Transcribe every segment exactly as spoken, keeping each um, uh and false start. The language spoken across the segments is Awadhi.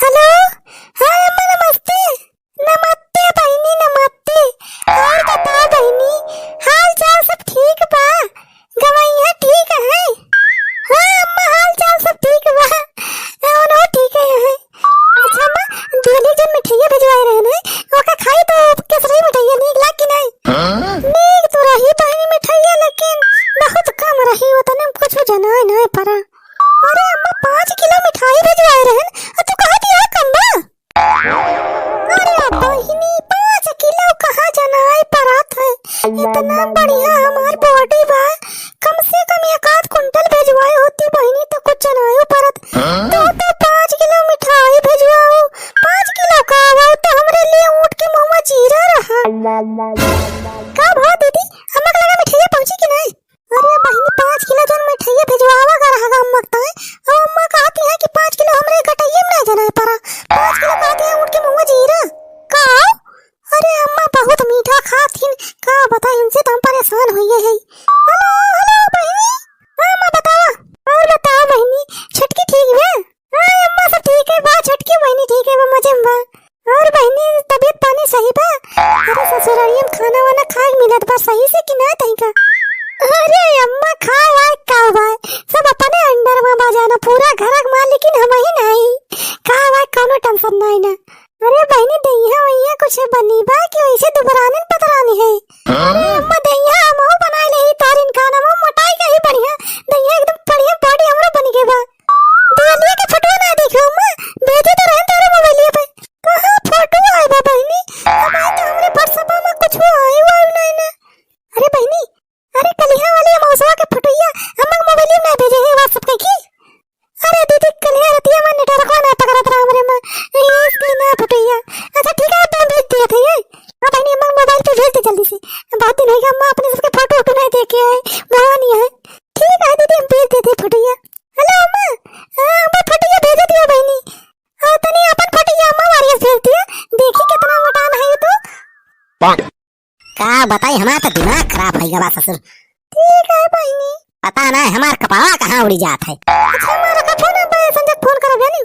हेलो, हाँ अम्मा, नमस्ते। नमस्ते बहिनी, नमस्ते। और बताओ बहिनी, हाल चाल सब ठीक बा? गवैया ठीक है? हाँ अम्मा, हाल चाल सब ठीक बा, उन्हों ठीक है। अच्छा अम्मा, दिवाली जौन मिठाइया भिजवाए रहे ना, ओका खाई तो केसरी मिठाइया नीक लाग कि नहीं? नीक तो रही बहिनी मिठाइया, लेकिन बहुत कम रही, ओतने कुछ जनाए नहीं परा। अरे अम्मा, पाँच किलो मिठाई भिजवाए रहन, आ तू कहत हया कम बा? अरे बहिनी, पाँच किलो कहाँ जनाए परत है? इतना बढ़िया हमार body बा, कम से कम एक आध कुंटल भिजवाए होती बहिनी, तो कुछ जनाए परत। तू तो पाँच किलो मिठाई भिजवाओ, पाँच किलो का बा, तो हमरे लिए ऊँट के मुँह में जीरा रहा। का भा दीदी, अम्मा के लगे मिठाइया पहुँची कि नहीं? अरे बहिनी, पाँच किलो जौन मिठाइया भिजवावा गा रहा गा अम्मा के ताईं, और अम्मा कहती है कि पाँच किलो हमरे गटइये में ना जनाए परा। पाँच किलो कहती है ऊँट के मुँह जीरा। का? अरे अम्मा बहुत मीठा खात हिन, का बताई, इनसे तो हम परेशान होइए है। हेलो, हेलो बहिनी, हाँ अम्मा बतावा। और बतावा बहिनी, छोटकी ठीक बा? हाँ अम्मा, सब ठीक है बा, छोटकी बहिनी ठीक है बा, मजे में बा। और बहिनी, तबीयत पानी सही बा? अरे ससुरारिये में खाना वाना खाए के मिलत बा सही से कि ना तई का? अरे अम्मा, खाए वाए का बा, सब अपने under में बा जाना, पूरा घर के मालिकिन हमही नाई। खाए वाए कौनो tension नाई ना। अरे बहिनी, दहिया वहिया कुछ बनी बा कि वैसे दुबरानी पतरानी है? अरे अम्मा, दहिया हमहू बनाए लेही, तोहरिन खाना में मोटाई का ही बढ़िया, दहिया एकदम बढ़िया body हमरो बन गए बा। दिवालिया के फोटो ना देखो अम्मा, भेजे तो रहन तोरे मोबाइलिया पे। कहाँ फोटो आए बा बहिनी? हमारे तो हमरे WhatsApp में कुछ आए हुआ नहीं ना। अरे बहिनी, अरे कलिहा वाली अमावसवा के फोटोइया अम्मा के मोबाइलिया में ना भेजे है WhatsApp पे की? अरे दीदी, कलिहा रतिया में network ना पकड़त रहा हमरे में, ये इसके ना फोटोइया। अच्छा ठीक है, अब हम भेज दिए थे ये। हाँ बहिनी, अम्मा के मोबाइल पे भेज दे जल्दी से, बहुत दिन हो गया अम्मा अपने सबके फोटो वोटो नहीं देखे है, भवानी है। ठीक है दीदी, हम भेज देते फोटोइया। हेलो अम्मा, हाँ, अम्मा फोटोइया भेज दियो बहिनी। हाँ, तनी अपन फोटोइया अम्मा वारियस भेज दिया। देखी कितना मोटान है ये तो। का बताई, हमार तो दिमाग खराब होइ गवा ससुर। ठीक है बहिनी। पता ना हमार कपावा कहाँ उड़ी जात है। अच्छा, हमारा का फोन है, मैं संजय फोन करब जानी।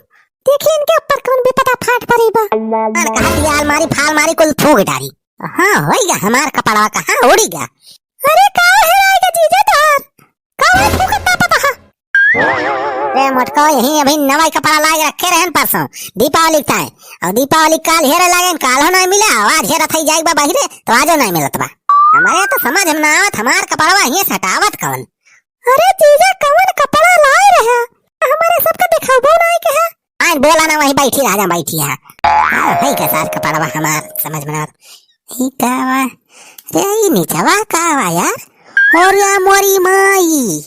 देखी इनके ऊपर कौन विपदा फाट पड़ी बा। और कहा दिया अलमारी फालमारी कुल फूक डारी। हाँ, होइगा हमार कपड़वा कहाँ उड़िगा। अरे का हेराइगा जीजा तोहार? का हुआ फूकत ना पता है? रे मोटको, यही अभी नवाई कपड़ा लाग रखे रहन परसों दीपावली के ताईं। और दीपावली काल हेरे लागेन, काल्हो नहीं मिला, आज हेरत है जाइक बा बहिरे, तो आजो नहीं मिलत बा। हमरे तो समझ में ना आवत, हमार कपड़वा हिये से हटावत कौन? अरे जीजा, कौन कपड़ा लाए रहे? हमारे सबके दिखाबो नहीं के है। आज बोला ना, वहीं बैठी राजा बैठी है। हाँ, है का सार कपड़वा हमार समझ में ना आवत। ई का बा? रे, ई निचवा का बा यार? और या मोरी माई।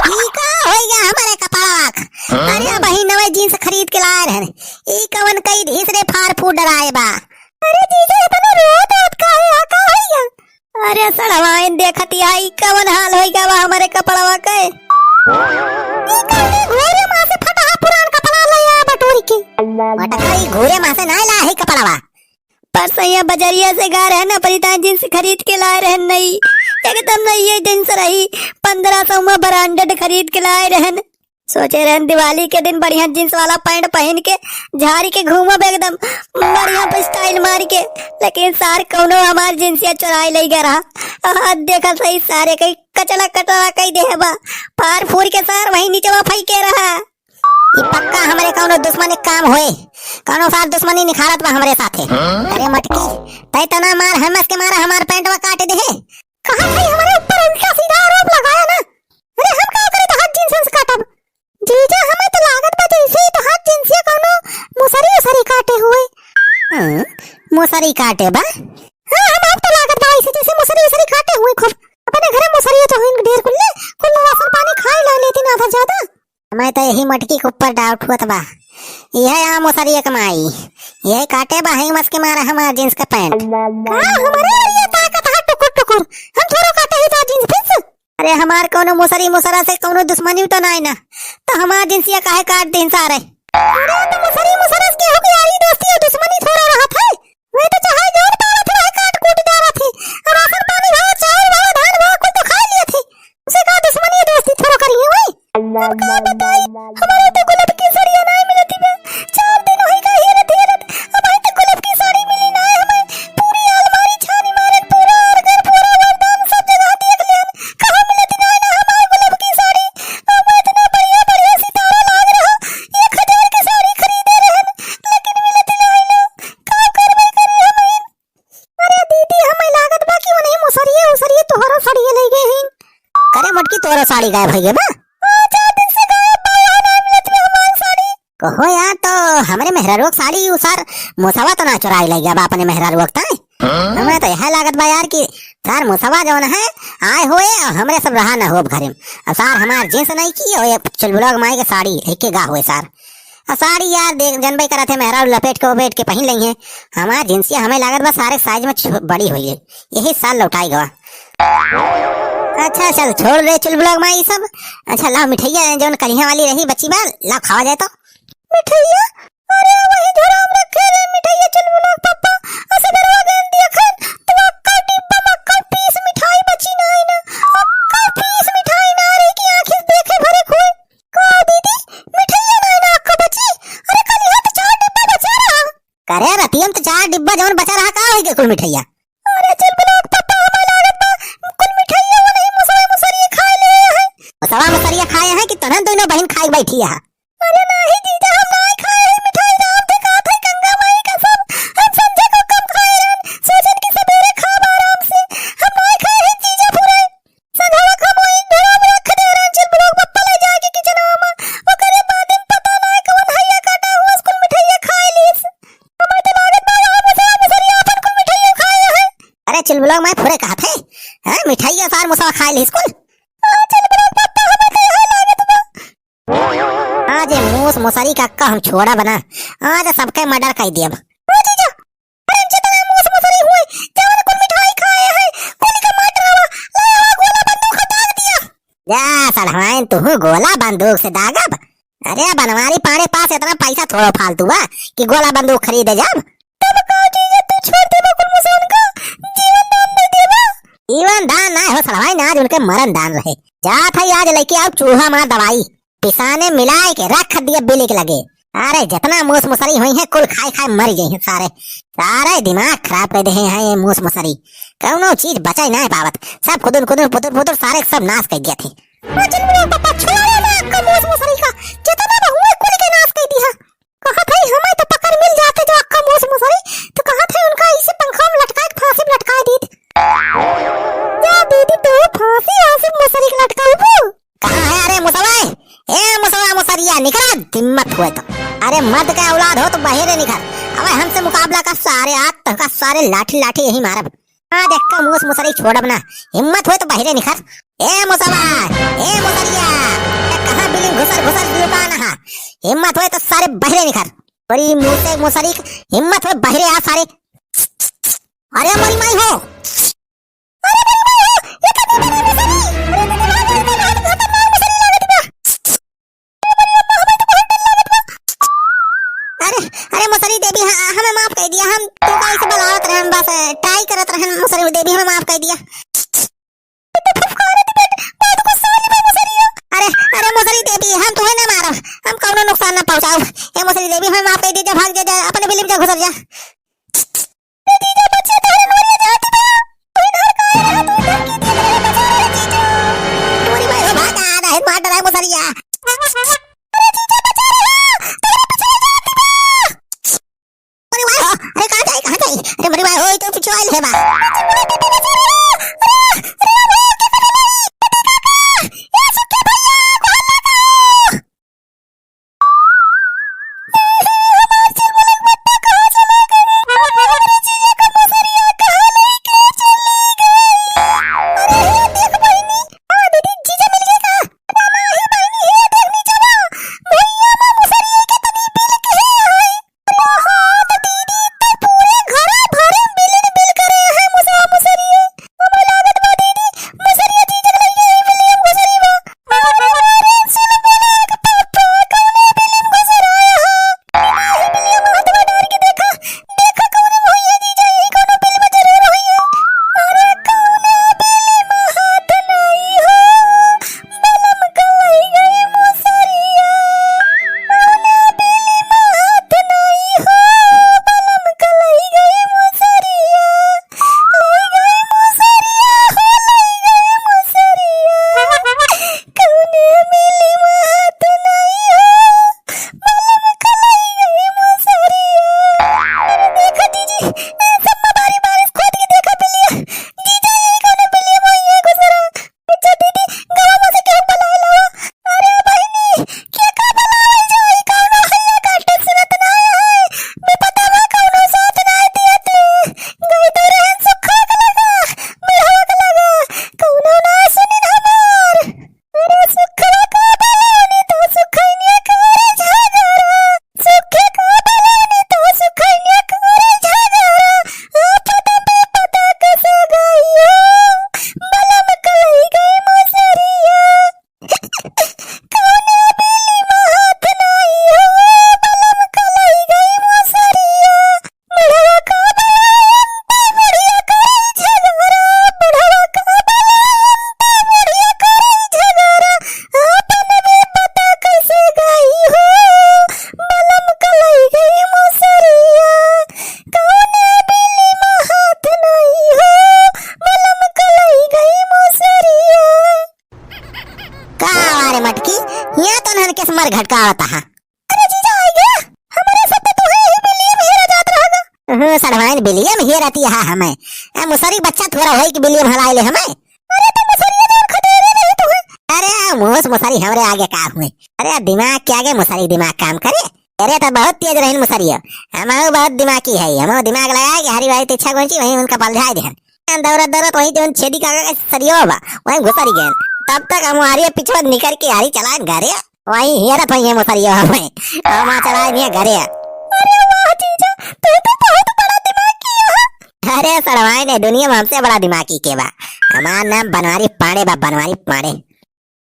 ई का होइगा हमरे कपड़वा क? अरे बहिन, नवे jeans खरीद के लाए रहन। ई कवन कई धीस रे फार फूट डराए बा। अरे जीजा, इतना रोत रोत का है? का होइगा? अरे सड़वाइन देखत या, ई कवन हाल होइगा बा हमरे कपड़वा के? ई कौने घोरे माँ से फटहा पुरान कपड़ा ले आया बटोरी के। मटका ई घोरे माँ से नाय ला है कपड़वा। परसैया बजरिया से गा रहन, अपनी ताईं jeans खरीद के लाए रहन नई, एकदम नई jeans रही, पन्द्रह सौ में branded खरीद के लाए रहन। सोचे रहन दिवाली के दिन बढ़िया jeans वाला pant पहिन के झारी के घूमब एकदम बढ़िया style मार के, लेकिन सार कौनो हमार jeansिया चुराए लइ गया रहा। हाथ देखा सही सारे कई कचड़ा कचड़ा कई देहे बा, फार फूर के सार वही नीचवा फेंके रहा। ई पक्का हमरे कौनो दुश्मनी के काम होए, कौनो सार दुश्मनी निखारत बा हमरे साथे। अरे मटकी, तै तना मार हमस के मारा हमार पैंटवा काट देहे। कहाँ भाई हमरे ऊपर उल्टा सीधा आरोप लगाया ना? अरे हम का करे तोहार जींस से काटब? जीजा हमें तो लागत बा जैसे ही तोहार जींसिया कौनो मुसरी उसरी काटे हुए। हाँ, मुसरी काटे बा? हाँ, हम अब तो लागत बा ऐसे जैसे मुसरी उसरी काटे हुए खूब। अपने घरे मुसरी तो हुई ढेर कुल्ले, कुल राशन पानी खाए ला लेती ना था ज्यादा। हमें तो यही मटकी के ऊपर doubt हुआ बा। यह यहाँ मुसरी एक माई, यह काटे बा है मस के मारा हमार जींस का पैंट। का हमारे ओरिया ताकत हा टुकुर टुकुर? हम थोड़ो काटे ही था जींस फिर से। अरे हमार कौनो मुसरी मुसरा से कौनो दुश्मनी तो नाई ना, तो हमार जींसिया काहे काट दिन सारे? अरे तो मुसरी मुसरा से केहू के यारी दोस्ती और दुश्मनी थोड़ा रहत है। वही तो चाहे जोन पावत रहे काट कूट डालत है। और राशन पानी भाव, चावल भाव, धान भाव कुल तो खा लिए थे। उसे का दुश्मनी दोस्ती थोड़ा करिए वही। अब का बताई, हमारे तो गुलाब की सड़िया नाई मिलती बे। चार दिन वही तोरो साड़ी गायब होइ गए बा? हाँ, चार दिन से गायब बा, यहाँ ना मिलत बा हमार साड़ी। कहो यार, तो हमरे मेहरारुआ के साड़ी उ सार मुसवा तो ना चुराइ लइ गया बा अपने मेहरारुआ के ताई? हाँ? हमें तो यह लागत बा यार कि सार मुसवा जौन है, आए होए और हमरे सब रहा ना होब घरे में। और सार हमार जींस नहीं की, और ये चुलबुलवा के माई के साड़ी एके गा होए सार। और साड़ी यार देख, जनबे करत है, मेहरारू लपेट के उपेट के पहिन लइहें। हमार जींसिया हमें लागत बा सारे साइज में छो-, बड़ी होई है, यही सार लौटाई गवा। अच्छा चल छोड़ रे चुलबुलवा के माई ई सब। अच्छा लाओ मिठाइया जौन कलिहा वाली रही बची बा, लाओ खावा जाए तो। मिठाइया? अरे वही झोरा में रखे रहे मिठाइया चुलबुलवा के पप्पा। ऐसे घरवा गए देखन तो अक्का डिब्बा में अक्का पीस मिठाई बची ना है ना। अक्का पीस मिठाई ना रही कि आँखी से देखे भरे कोई। का दीदी, मिठाइया ना है ना अक्का बची? अरे कलिहा तो चार डिब्बा बचा रहा। करे रतिया में तो चार डिब्बा जौन बचा रहा, का होई गए कुल मिठाइया? अरे चुलबुलवा के पप्पा, हमें लागत बा कुल मिठाइया वो नहीं मुसवा मुसरिया खाए ले है। मुसवा मुसरिया खाए हैं कि तोहन दोनों बहिन खाए बैठी है? अरे नाही जीजा, हम नाही खाए है मिठाई, राम से कहा था गंगा माई कसम, हम समझे को कम खाए रहन, सोचन कि सबेरे खाब आराम से, हम नाही खाए है जीजा पूरे। संझवा का मोइन धरा में रख दे रहन, चुलबुलवा के पप्पा ले जाके किचनवा में, ओकरे बाद में पता नाही कवन हैया काटा हुआ कुल मिठाइया खाए लीस। हमें तो लागत बा यार मुसवा मुसरिया अपन कुल मिठाइया खाए है। अरे चुलबुलवा के माई पूरे कहा थे, हैं मिठाइया सार मुसवा खाए लीस कुल। हाँ चुलबुलवा के पप्पा, हमें तो यही लागत बा। आज ये मूस मुसरी का अक्का हम छोड़ब ना, आज सबके मर्डर कर देब। ओ जीजा, अरे जितना मूस मुसरी हुए, जवन कुल मिठाई खाए हैं, कुल के मार डाला, ले आवा गोला बंदूक से दाग दिया। जा सड़वाइन, तू गोला बंदूक से दागब? अरे बनवारी पाड़े पास इतना पैसा थोड़ो फालतू बा कि गोला बंदूक खरीदे जाब। तब का जीजा तू छोड़ देबा कुल मुसवन का, जीवन दान दे देबा? जीवन दान ना हो सड़वाइन, आज उनके मरण दान रहे। जात है आज लेके आओ चूहा मार दवाई। पिसाने मिलाए के रख दिए बिली के लगे। अरे जितना मूस मुसरी हुई हैं, कुल खाए खाए मर गई हैं सारे। सारे दिमाग खराब कर दे हैं ये मूस मुसरी। कौनो चीज बचाई ना पावत, सब खुदुन खुदुन पुतुर पुतुर सारे सब नाश कर दिए थे। ओ चुलबुलवा के पप्पा, छोड़े ना अक्का मूस मुसरी का, जितना बा हुए कुल के नाश कर दिया। कहा था हमें तो पकड़ मिल जाते जो अक्का मूस मुसरी, तो कहा था उनका इसे पंखा में लटका के फांसी में लटका दीत। जा दीदी तू फांसी आसिफ मुसरी के लटकाऊ। कहाँ है अरे मुसवा? ए मुसवा मुसरिया, निकरा, हिम्मत हुए तो। अरे मर्द का औलाद हो तो बहेरे निकर। अबे हमसे मुकाबला का सारे, आज तोहका सारे लाठी लाठी यही मारब। आज एक्का मूस मुसरी छोड़ब ना, हिम्मत हुए तो बहेरे निकर। ए मुसवा, ए मुसरिया, ए कहाँ बिलिंग घुसर घुसर लुकाना है? हिम्मत हुए तो सारे बहेरे निकर। अरे मूसे मुसरी, हिम्मत हुए बहेरे आ सारे। अरे मोरी माई हो। अरे बड़ी माई हो, ये तो दीदी ने मुसरी। अरे दीदी भाग, दीदी भाग, खतरनाक मुसरी लागत बा। अरे बड़ी अम्मा, हमें तो बहुत डर लागत बा। अरे, अरे मुसरी देवी, हाँ, हमें माफ कर दिया, हम तो का ऐसे बलावत रहन, बस ट्राई करत रहन, मुसरी देवी हमें माफ कर दिया। ये तो फुफकार है, बात को साली बा मुसरी हो। अरे, अरे मुसरी देवी, हम तुम्हें ना मारब, हम कौनो नुकसान ना पहुँचाओ। ए मुसरी देवी, हमें माफ कर दिया, जा भाग जा, जा, अपने बिल्ली में जा घुसर जा। ए जीजा बच्चे तोहरे नोरिया जात बा। तू इधर काहे रहा? तू इधर की देख रहे बचा रहे जीजा। मोरी माई हो भागा, नहीं मार डराए मुसरिया। अरे जीजा बचा रहा, तोहरे पीछे जात बा। मोरी माई हो, अरे कहाँ जाई, कहाँ जाई? अरे मोरी माई हो, ई तो पीछे आइल है बा। अरे, अरे, अरे, अरे, ए सुखी भैया, गोहल्ला का। मर घटका आवता है। अरे जीजा, आ गया। हमारे साथ तो तू ही बिल्लियम हेरा जात रहा ना। हम्म, सड़वाइन बिल्लियम हेरती है हमें। ए, मुसरी बच्चा थोड़ा होई कि बिल्लियम हलाई ले हमें। अरे तो मुसरिया जान खदेरे रही तू है। अरे, मूस मुसरी हमरे आगे का हुए? अरे, दिमाग के आगे मुसरी दिमाग काम करे। अरे, तो बहुत तेज रही मुसरिया। हम बहुत दिमागी है, हम दिमाग लगा के हरी भाई तिच्छा गोंची वहीं उनका पलझाए देहन। दौड़त दौड़त वहीं जौन छेदी काका का सरिया बा, वहीं घुसरी गए। तब तक हम हरी पिछवा निकर के हरी चलान घरे। वही हेरत होई है मुसरिया हमें। हम चला दिए घरे। अरे वाह जीजा, तू तो बहुत बड़ा दिमाग किया। अरे सड़वाइन, दुनिया में हमसे बड़ा दिमागी के बा? हमार नाम बनवारी पांडे बा, बनवारी पांडे।